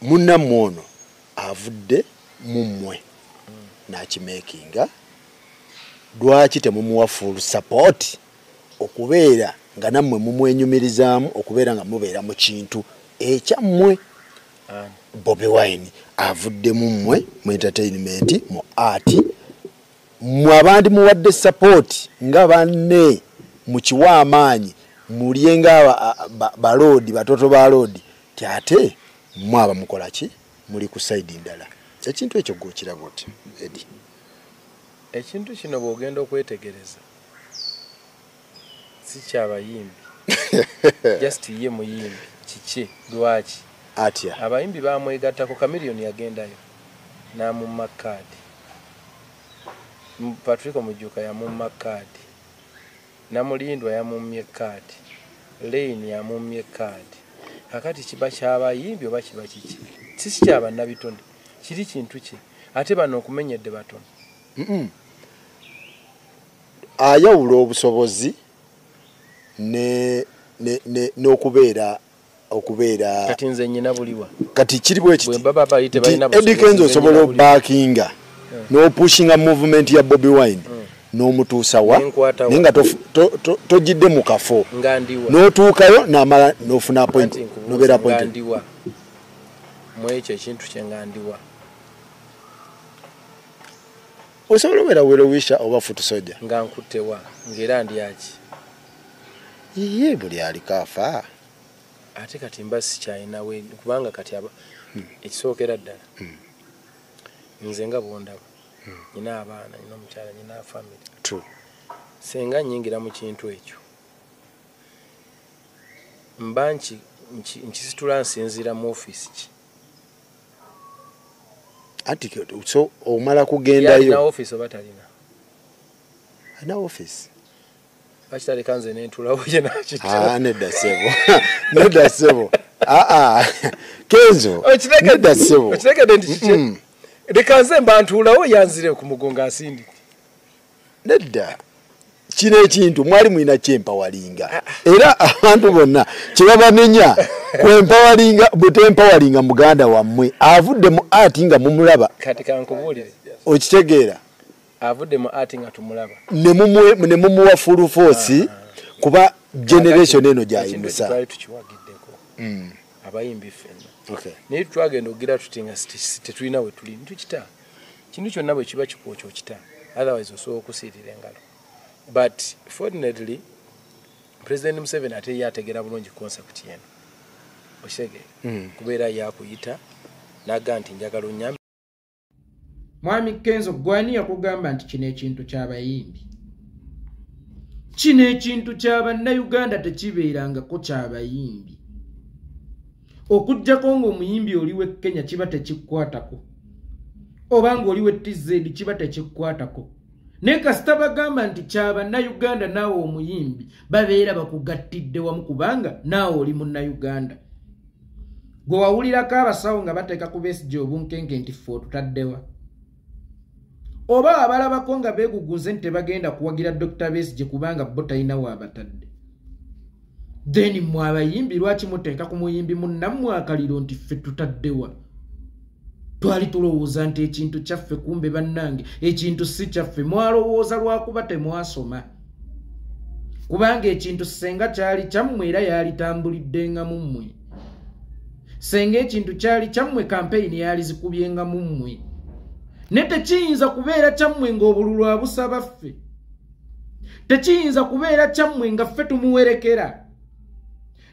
Munnammwe ono avudde mu mmwe n'akimakinga, lwaki temumuwa full support okubeera nga nammwe mumwenyumirizaamu, okubeera nga mubeera mu kintu ekyammwe? Bobi Wine avudde mu mmwe mu entertainment, mu art, mmwe abandi muwadde support nga banne mukiwa amaanyi, mulye nga baloodi, batoto ba loodi, ti ate mmwe abamukola ki, muli ku side ndala. Ekintu ekyo gwe okiraba otya, Eddie? Ekintu kino bw'ogenda okwetegereza si kyabayimbi, just ye muyimbi kiki, lwaki atya? Abayimbi bamwegattako. Chameleone yagendayo n'amumma kaadi, Patrick Mujuka yamumma kaadi, Namulindwa yamummye kaadi, Lane yamummye kaadi. Kakati kiba kyabayimbi oba kiba kiki? Sisi kyabannabitone, kiri kintu kye, ate bano okumenyedde batono. Ayawula obusobozi n'okubeera okubeera. Kati nze nyina buliwa? Kati kiri bwe kiti. Bwe baba bayite balina Eddie Kenzo, osobola obackinga n'opushinga movement ya Bobi Wine n'omutuusa wa, Nenkwata wa. Naye nga tojjidde mu kafo Nga ndiwa? N'otuukayo n'amala n'ofuna point, Anti nkubuuza, n'obeera nga point. Ndiwa mu ekyo ekintu kye? Nga ndiwa? Osobola obeera well-wisher oba foot soldier. Nga nkuttewa, ng'era ndyaki? Ye buli aliko afa. Ate kati mba sikyalinawe, kubanga kati ekisookera ddala, nze nga bwondaba, nyina abaana, nyina omukyala, nyina family. True. Senga nyingira mu kintu ekyo, mba nkisitula nsinziira mu ofiisi ki? Anti so omala Yalina kugendayo. ofiisi oba talina? Alina ofiisi. Bakitaleka nze nentulawo ye nakita? Ah, nedda ssebo, nedda ssebo, aa Kenzo, nedda ssebo. Okitegedde nti kiki? Leka nze mba ntuulawo, yanzire ku mugongo asindike. Nedda, kino ekintu mwali mulina kyempawalinga, era abantu bonna kyebabanenya kwempawalinga, butempawalinga muganda wammwe avudde mu art nga mumulaba. Kati kankubuulire. Okitegeera? Avudde mu art nga tumulaba. Ne mumuwa full force kuba generation eno Ekintu gyayimusa. twali tukiwagiddeko abayimbi ffenna, naye twagenda okugira tuti nga tetulina we tuli ntukita. Kintu kyonna bwe kiba kikwokya okita, otherwise osobola okusiirira engalo. But fortunately, President Museveni ate ye ategeera bulungi concept eno, okitegeera, kubeera yakuyita naga nti njagala onyambe. Mwami Kenzo, gwani yakugamba nti kino ekintu kyabayimbi? Kino ekintu kyabannayuganda, tekibeerangako kyabayimbi, okugjako ng'omuyimbi oli w'e Kenya kiba tekikkwatako, oba ng'oli w'e TZ kiba tekikkwatako. Naye kasita bagamba nti kyabannayuganda, naawe omuyimbi babeera bakugattidde wamu, kubanga naawe oli munnayuganda. Gwe wawulirako abasawo nga bateeka ku Besigye obunkenke nti ffe otutaddewa? Oba abalabako nga beegugunze nti tebagenda kuwagira Dr Besigye kubanga bo talina waabatadde? Then mmwe abayimbi lwaki muteeka ku muyimbi munnammwe akaliro nti ffe tutaddewa? Twali tulowooza nti ekintu kyaffe, kumbe bannange ekintu si kyaffe. Mwalowooza lwakuba temwasoma, kubanga ekintu senga kyali kyammwe era yalitambuliddenga mu mmwe. Senga ekintu kyali kyammwe, kampeyini yali zikubyenga mu mmwe. Ne tekiyinza kubeera kyammwe ng'obululu abusaba ffe, tekiyinza kubeera kyammwe nga ffe tumuwerekera,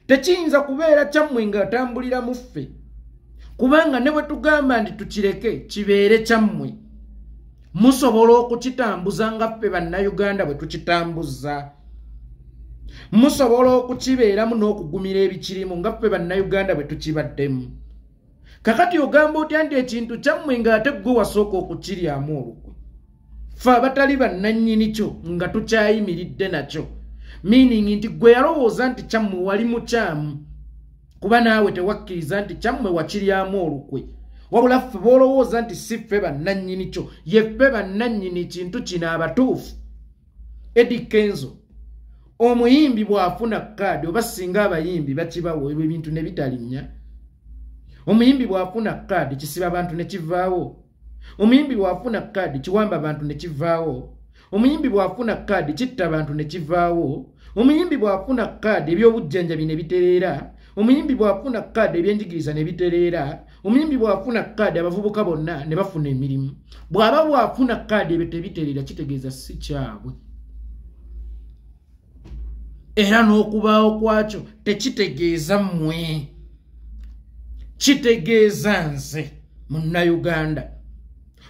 tekiyinza kubeera kyammwe ng'atambulira mu ffe, kubanga ne bwe tugamba nti tukireke kibeere kyammwe, musobola okukitambuza nga ffe Bannayuganda bwe tukitambuza, musobola okukibeeramu n'okugumira ebikirimu nga ffe Bannayuganda bwe tukibaddemu. Kakati ogamba otya nti ekintu kyammwe ng'ate gwe wasooka okukiryamu olukwe, ffe abatali bannannyini kyo nga tukyayimiridde nakyo? Meaning nti gwe yalowooza nti kyammwe wali mukyamu, kuba naawe tewakkiriza nti kyammwe, wakiryamu olukwe. Wabula ffe boolowooza nti si ffe bannannyini kyo, ye ffe bannannyini kintu kino abatuufu. Eddie Kenzo, omuyimbi bw'afuna kaadi, oba singa abayimbi bakibawo ebyo ebintu ne bitalinnya, Omuyimbi bw'afuna kaadi kisiba abantu ne kivaawo. Omuyimbi bw'afuna kaadi kiwamba abantu ne kivaawo. Omuyimbi bw'afuna kaadi kitta abantu ne kivaawo. Omuyimbi bw'afuna kaadi ebyobujjanjabi ne bitereera. Omuyimbi bw'afuna kaadi ebyenjigiriza ne bitereera. Omuyimbi bw'afuna kaadi abavubuka bonna ne bafuna emirimu. Bw'aba bw'afuna kaadi ebyo tebitereera, kitegeeza si kyabwe. Era n'okubaawo kwakyo tekitegeeza mmwe, kitegeeza nze Munnayuganda.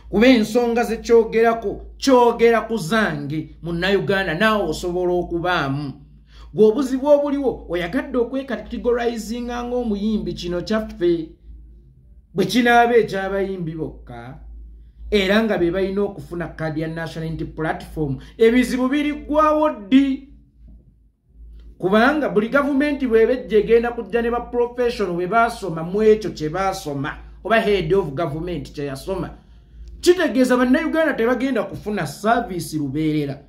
Kuba ensonga ze kyogerako kyogera ku zange Munnayuganda, naawe osobola okubaamu. Gwe obuzibu obuliwo oyagadde okwekategorizinga ng'omuyimbi, kino kyaffe bwe kinaaba ekyabayimbi bokka era nga be balina okufuna kaadi ya National Unity Platform, ebizibu biriggwawo ddi? Kubanga buli gavumenti bw'ebejja egenda kujja ne ba professional bwe baasoma mu ekyo kye baasoma, oba head of government kye yasoma. Kitegeeza Bannayuganda tebagenda kufuna saaviisi lubeerera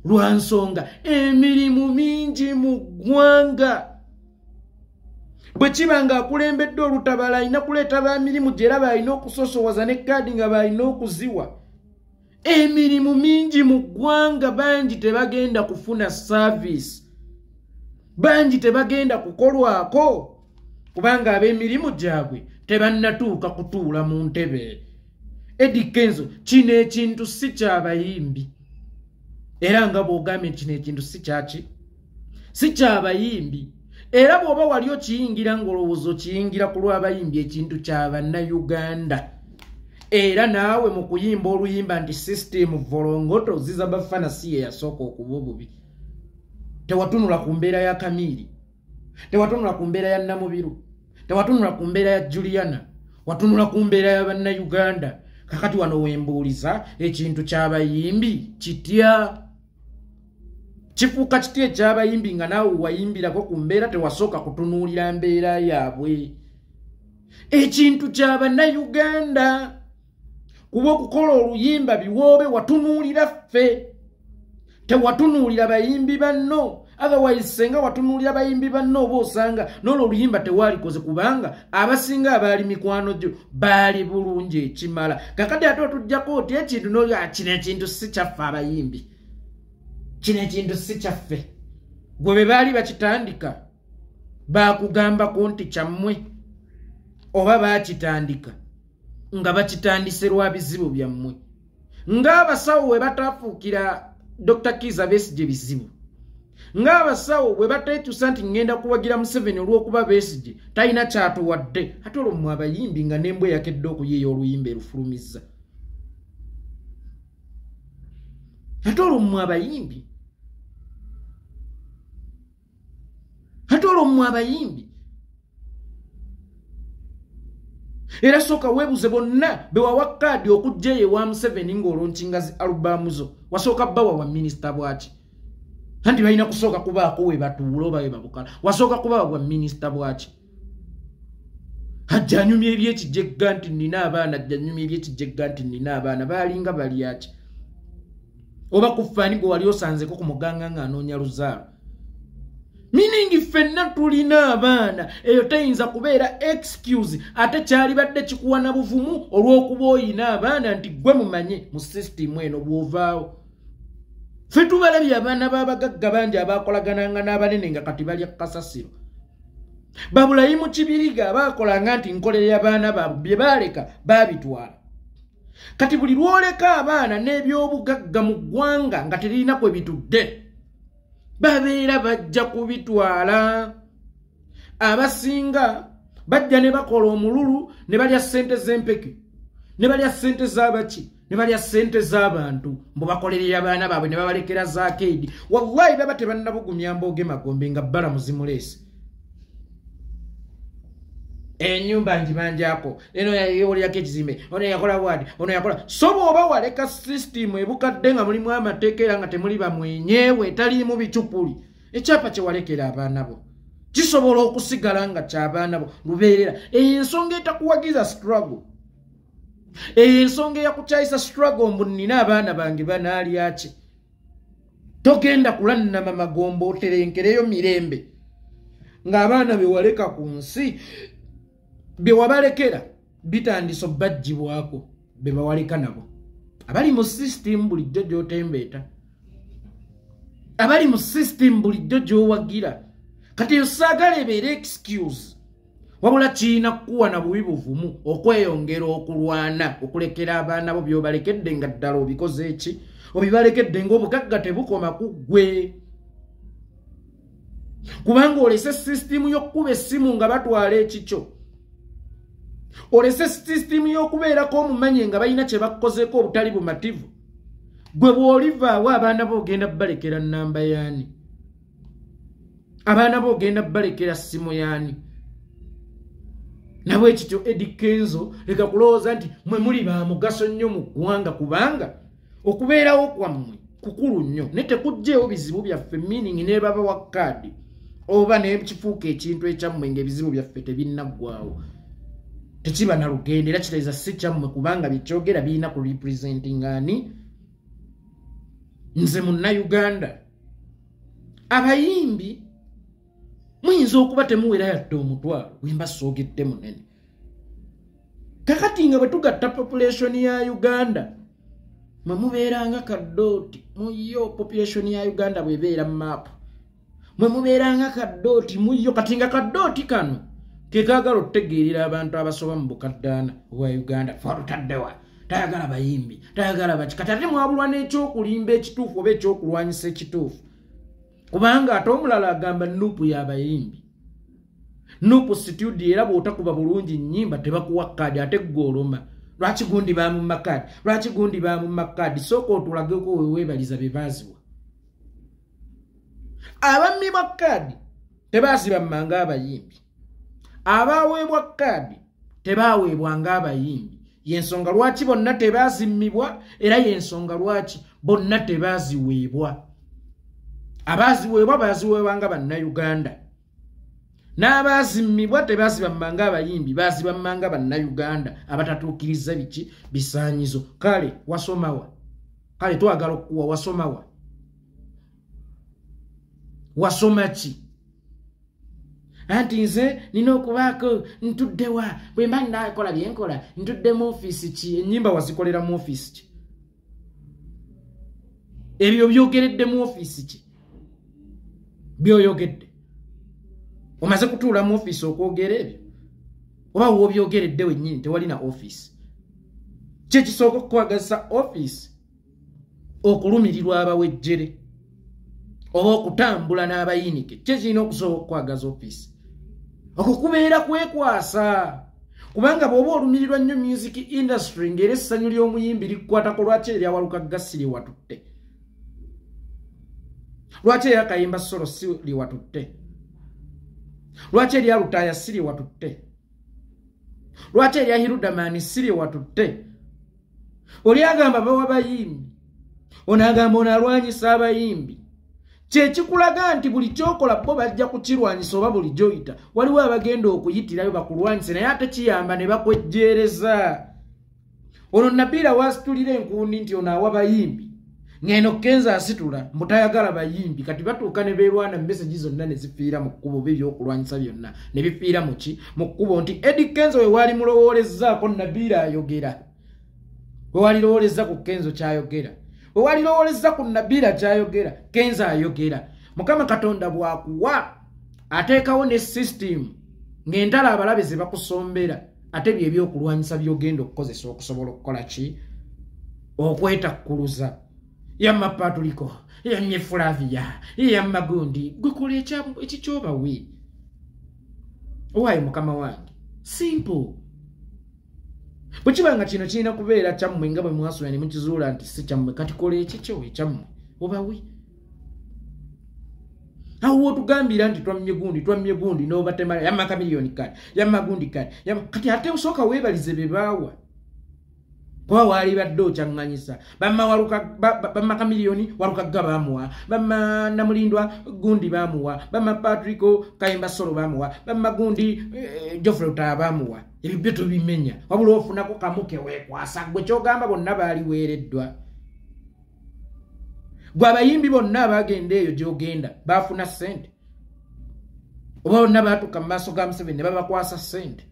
lwa nsonga emirimu mingi mu ggwanga. Bwe kiba ng'akulembedde olutabala alina kuleeta ba mirimu gye era baalina okusosowaza ne kaadi nga baalina okuziwa. Emirimu mingi mu ggwanga, bangi tebagenda kufuna saaviisi, bangi tebagenda kukolwako kubanga ab'emirimu gyabwe tebannatuuka kutuula mu ntebe. Eddy Kenzo, kino ekintu si kyabayimbi. Era nga bw'ogambye kino ekintu si kyaki, si kyabayimbi. Era bw'oba wali okiyingira ng'olowooza okiyingira ku lw'abayimbi, ekintu kya Bannayuganda. Era naawe mu kuyimba oluyimba nti system volongoto Ziza Bafana si ye yasooka okuba obubi. Tewatunula ku mbeera ya Kamiiri, tewatunula ku mbeera ya Namubiru, tewatunula ku mbeera ya Juliana, watunula ku mbeera ya Bannayuganda. Kakati wano wembuuliza ekintu ky'abayimbi kitya? Kifuuka kitya ekyabayimbi nga naawe wayimbirako ku mbeera tewasooka kutunuulira mbeera yaabwe? Ekintu kya Bannayuganda, kuba okukola oluyimba biwoobe watunuulira ffe, tewatunuulira bayimbi banno. Otherwise senga watunuulira bayimbi banno oba osanga n'olwo oluyimba tewalikoze, kubanga abasinga abaali mikwano gyo baali bulungi ekimala. Kakati ate otujjako oti ekintu n'olya kino ekintu si kyaffe abayimbi, kino ekintu si kyaffe. Gwe be baali bakitandika baakugambako nti kyammwe, oba baakitandika nga bakitandise lwa bizibu byammwe. Ng'abasawo we bataafuukira Dr. Kiza Besigye bizibu, ng'abasawo bwe bateetusa nti ŋŋenda kuwagira Museveni olw'okuba Besigye talina kyatuwadde, ate olwo mmwe abayimbi nga n'embwa eyakedde okuyiiya oluyimba erufulumizza. Ate olwo mmwe abayimbi, ate olwo mmwe abayimbi. Era sooka weebuze bonna be wawa kaadi okujja eyo ewa Museveni ng'olonkinga zi alubaamu zo, wasooka bbawa wa minisita bwaki? Anti balina kusooka kubaako we batuula oba we babukala, wasooka kubawa bwa minisita bwaki? Ajja anyumya ebyekijegga nti nnina abaana, ajja anyumya ebyekijegga nti nnina abaana, baalinga balyaki? Oba kufaani gwe wali osanzeko ku muganga ng'anoonya luzaalo? Meaning ffenna tulina abaana, eyo teyinza kubeera excuse. Ate kyalibadde kikuwa na buvumu olw'okuba oyina abaana nti gwe mumanye mu system eno bw'ovaawo. Ffe tubalabye abaana b'abagagga bangi abaakolagananga n'abanene nga kati balya kasasiro. Babulayimu Kibiriga abaakolanga nti nkolerera abaana baabwe, bye baaleka baabitwala. Kati buli lw'oleka abaana n'ebyobugagga mu ggwanga nga teririna kwe bitudde, babeera bajja kubitwala. Abasinga bajja ne bakola omululu ne balya ssente z'empeke, ne balya ssente z'abaki, ne balya ssente z'abantu, mbu bakolerera abaana baabwe ne babalekera zaakeedi. Wallahi baba tebannabugumya mbooge magombe nga bbala muzimuleese. Ennyumba ngibanjako, eno yeewolirako ekizimbe, ono yakola bw'ati, ono yakola. So bw'oba waleka sisitimu ebukadde nga mulimu amateeka era nga temuli bamwenyewe, etaliimu bicupuli, ekyapa kye walekera abaana bo kisobola okusigala nga ky'abaana bo lubeerera. Eyo ensonga etakuwagiza struggle, eyo ensonga eyakukyayisa struggle mbu nnina abaana bange banaalya ki. Togenda kulannama magombe oterenkereyo mirembe ng'abaana be waleka ku nsi Bye wabalekera bitandise obbaggyibwako be bawaleka nabo. Abali mu system bulijjo gy'otembeeta, abali mu system bulijjo gy'owagira. Kati eyo saagala ebeere excuse, wabula kirina kukuwa na bubi buvumu okweyongera okulwana okulekera abaana bo by'obalekedde nga ddala obikoze eki, obibalekedde ng'obugagga tebukoma ku ggwe. Kubanga olese sisitimu y'okkuba essimu nga batwala ekikyo, olese sisitimu y'okubeerako omumanye nga balina kye bakukozeeko obutali bumativu. Gwe bw'olivaawo abaana bo ogenda balekera nnamba yaani? Abaana bo ogenda balekera ssimu yaani? Nabwe ekityo Eddy Kenzo leka kulowooza nti mwe muli ba mugaso nnyo mu ggwanga, kubanga okubeerawo kwammwe kukulu nnyo ne tekuggyeewo bizibu byaffe, meaning ne babawa kaadi oba nekifuuka ekintu ekyammwe ng'ebizibu byaffe tebinnaggwawo. Tekiba na lugendo era kitegeeza si kyammwe, kubanga byekyogera birina ku representing ani? Nze Munnayuganda. Abayimbi muyinza okuba temuwera yadde omutwalo, bwe soogedde munene. Kakati nga bwe tugatta population ya Uganda, mwe mubeeranga kadooti muyo. Population ya Uganda bw'ebeera mu maapu, mwe mubeeranga kadooti muyo. Kati nga kadooti kano ke kaagala okutegeerera abantu abasoba mu bukaddaana obwa Uganda. Falutaddewa tayagala bayimbi, tayagala baki. Kati ate mwabulwa n'ekyokulimba ekituufu oba ekyokulwanyisa ekituufu, kubanga ate omulala agamba NUP y'abayimbi, NUP studio, era bw'otakuba bulungi nnyimba tebakuwa kaadi, ate ggwe oloma lwaki gundi bamumma kaadi, lwaki gundi bamumma kaadi. Sooka otulageko weweebaliza be baaziwa. Abammibwa kaadi tebaazibamma ng'abayimbi, abaweebwa kaadi tebaweebwa ng'abayimbi. Yensonga lwaki bonna tebazimmibwa, era yensonga lwaki bonna tebaziweebwa. Abaziweebwa baziweebwa nga Bannayuganda, n'abazimmibwa tebazibammanga ng'abayimbi, bazibamma nga Bannayuganda abatatuukiriza biki bisaanyizo. Kale wasomawa? Kale twagala okukuwa, wasomawa? Wasoma ki? Anti nze nina okubaako ntuddewa bwe mba nnakola bye nkola, ntudde mu ofiisi ki? Ennyimba wazikolera mu ofiisi ki? Ebyo byogeredde mu ofiisi ki? Byoyogedde omaze kutuula mu ofiisi okwogera ebyo, oba w'obyogeredde wennyini tewali na ofiisi? Ki ekisooka okukwagazisa ofiisi? Okulumirirwa abawejjere oba okutambula n'abayinike. Ki ekirina okusooka okukwagaza ofiisi? Okwo kubeera kwekwasa, kubanga bw'oba olumirirwa nnyo music industry ng'era essanyu ly'omuyimbi likukwatako, lwaki erya Walukagga si lyewatutte? Lwaki erya Kayimba Solo si lyewatutte? Lwaki erya Lutaaya si lyewatutte? Lwaki erya Hiludamani si lyewatutte? Oli agamba bawa bayimbi, ono agamba ono alwanyisa abayimbi. Kyekikulaga nti buli kyokola bo bajja kukirwanyisa, oba buli gy'oyita waliwo abagenda okuyitirayo bakulwanyise, naye ate kiyamba ne bakwejjeereza. Ono Nabiira wasitulira enkundi nti ono awa bayimbi, ng'eno Kenzo asitula mbu tayagala bayimbi. Kati batuuka ne beerwana, message zonna ne zifiira mu kkubo, oba ebyokulwanyisa byonna ne bifiira mu ki? Mu kkubo. Nti Eddy Kenzo we waali mulowoolezaako Nabiira ayogera, we walirowooleza ku Kenzo kyayogera, we walirowooleza ku Nabiira kyayogera, Kenzo ayogera. Mukama Katonda bw'akuwa ateekawo ne system ng'entalo abalabe ze bakusombera, ate bye ebyokulwanyisa by'ogenda okukozesa okusobola okukola ki? Okwetakkuluza. Yamma Patuliko, yammye Flavia, yamma gundi, gwe kola ekikyobawe. Owaaye mukama wange, simple. Bwe kiba nga kino kirina kubeera kyammwe nga bwe mwasula ne mukizuula nti si kyammwe, kati kola ekikyo ekyammwe obawe. Awo wotugambira nti twammye gundi, twammye gundi, n'obatema yamma kamiliyoni kati, yamma gundi kati, kati ate osooka weebalize be baawa, kuba waali badde okyaŋŋanyisa. Bamma kamiliyoni Walukagga baamuwa, bamma Namulindwa gundi baamuwa, bamma Patrico Kayimba Solo baamuwa, bamma gundi Geoffrey Lutaaya baamuwa. Ebyo byo tubimenya, wabula ofunako kamu ke weekwasa. Gwe kyogamba bonna baaliweereddwa? Gwe abayimbi bonna abagenda eyo gy'ogenda baafuna ssente, oba bonna baatuuka mu maaso ga Museveni ne babakwasa ssente?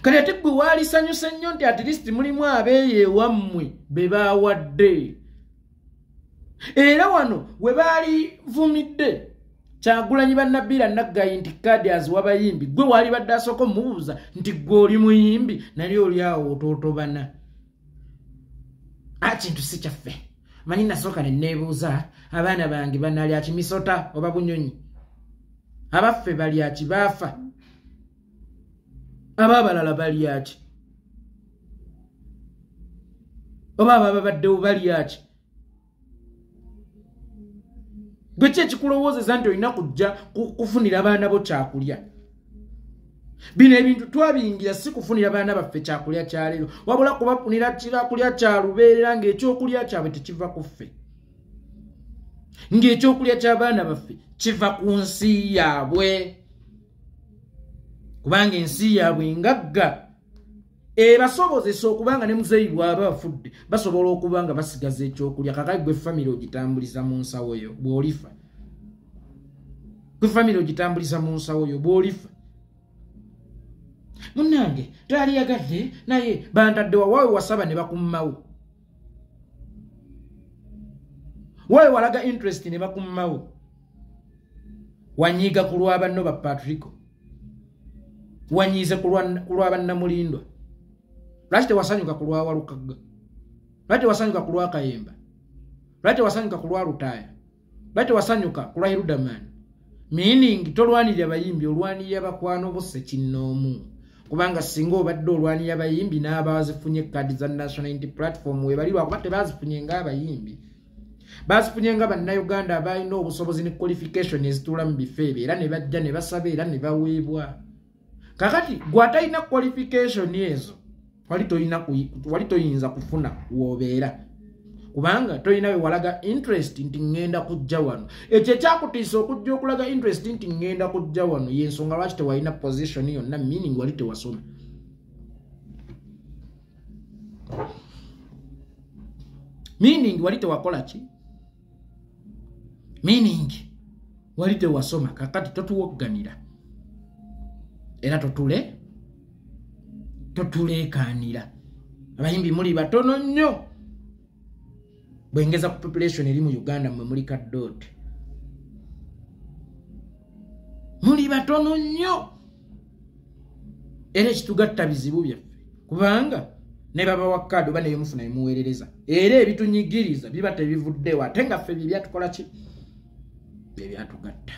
Kati ate gwe waalisanyuse nnyo nti at least mulimu abeeyo ewammwe be baawadde. Era wano we baalivumidde Kyagulanyi bannabbiira Naggayi nti kaadi aziwa bayimbi, gwe waali badde asooka omubuuza nti gwe oli muyimbi, nali oli awo otootobana. Kintu si kyaffe. Manyi nasooka ne neebuuza abaana bange banalya kimisota oba bunyonyi, abaffe balya ki baafa, ab'abalala balya ki, oba ababa baddewo balya ki? Gwe ki ekikulowoozesa nti olina kujja kufunira baana bo kyakulya? Bino ebintu twabiyingira si kufunira baana baffe kyakulya kya leero, wabula kubafunira kyakulya kya lubeerera ng'ekyokulya kyabwe tekiva ku ffe, ng'ekyokulya ky'abaana baffe kiva ku nsi yaabwe, kubanga ensi yaabwe ngagga ebasobozesa okubanga ne muzeeyi bw'aba afudde basobola okuba nga basigaza ekyokulya. Kakati gwe famire ogitambuliza mu nsawo yo bw'olifa, gwe famire ogitambuliza mu nsawo yo bw'olifa. Munnange twaliyagadde naye bantadde wawaawe wasaba ne bakummawo, waawe walaga interest ne bakummawo, wanyiiga ku lwa banno ba Patrico, wanyiize ku lwa bannamulindwa. Lwaki tewasanyuka ku lwa Walukagga? Lwaki tewasanyuka ku lwa Kayemba? Lwaki tewasanyuka ku lwa Lutaaya? Lwaki tewasanyuka ku lwa Hirudaman? Meaning tolwanirira bayimbi, olwanirira bakwano bo ssekinnoomu. Kubanga singa obadde olwanirira bayimbi n'abazifunye kaadi za National Unity Platform we bali, lwakuba tebazifunye ng'abayimbi, bazifunye nga bannayuganda abalina obusobozi ne qualification ezituula mu bifo ebyo, era ne bajja ne basaba era ne baweebwa. Kakati gwe atalina qualification ezo wali toyinza kufuna w'obeera, kubanga tolina we walaga interest nti ŋŋenda kujja wano. Ekyo ekyakutiisa okujja okulaga interest nti ŋŋenda kujja wano y'ensonga lwaki tewalina position yonna, meaning wali tewasoma. Meaning wali tewakola ki? Meaning wali tewasoma. Kakati totuwogganira era totuleekaanira. Abayimbi muli batono nnyo. Bwengeza ku population eri mu Uganda mmwe muli kaddooti, muli batono nnyo. Era ekitugatta bizibu byaffe, kubanga ne babawa kaadi oba neyomufuna emuweerereza, era ebitunyigiriza biba tebivuddewo, ate nga ffe bye byatukola ki? Bye byatugatta.